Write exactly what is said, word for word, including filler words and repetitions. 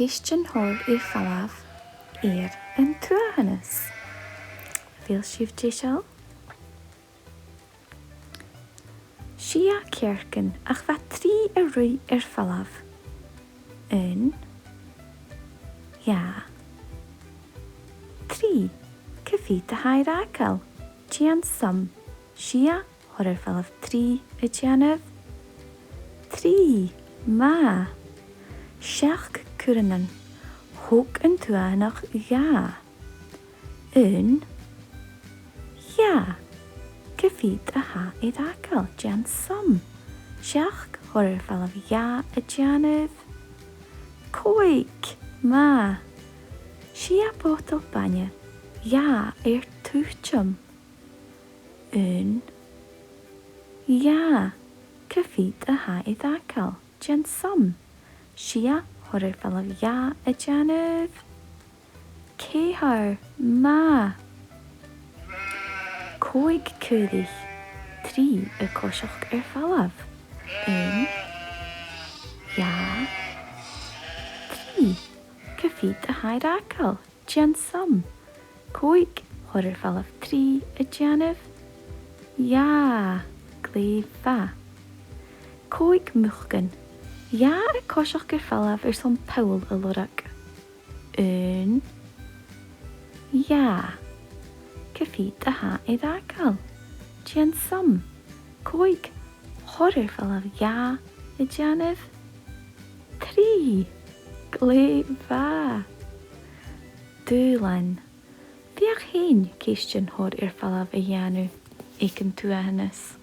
Ceistean thoir air falbh air an tuathanas. A bheil sibh deiseil? Sia cearcan ach bha trì a' ruith air falbh. Aon, dhà, trì. Cia mheud a tha air fhàgail? Dèan sum. Sia thoir air falbh trì a' dèanamh trì. Math. Seachd curranan. Thog an tuathanach dhà. Aon, dhà. Cia mheud a tha air fhàgail? Dèan sum. Seachd thoir air falbh dhà a' dèanamh còig. Math. Sia botal bainne, dhà air tuiteam. Aon, dhà. Cia mheud a tha air fhàgail? Dèan sum. Sia thoir air falbh dhà a' dèanamh ceithir. Math. Còig caoraich, trì a' coiseachd air falbh. Aon, dhà, trì. Cia mheud a tha air fhàgail? Dèan sum. Còig thoir air falbh trì a' dèanamh dhà. Glè mhath. Còig mucan, dhà a' coiseachd air falbh airson poll a lorg. Aon, dhà. Cia mheud a tha air fhàgail? Dèan sum. Còig thoir air falbh dhà a' dèanamh trì. Glè mhath. Dùbhlan. Feuch fhèin ceistean thoir air falbh a dhèanamh aig an tuathanas.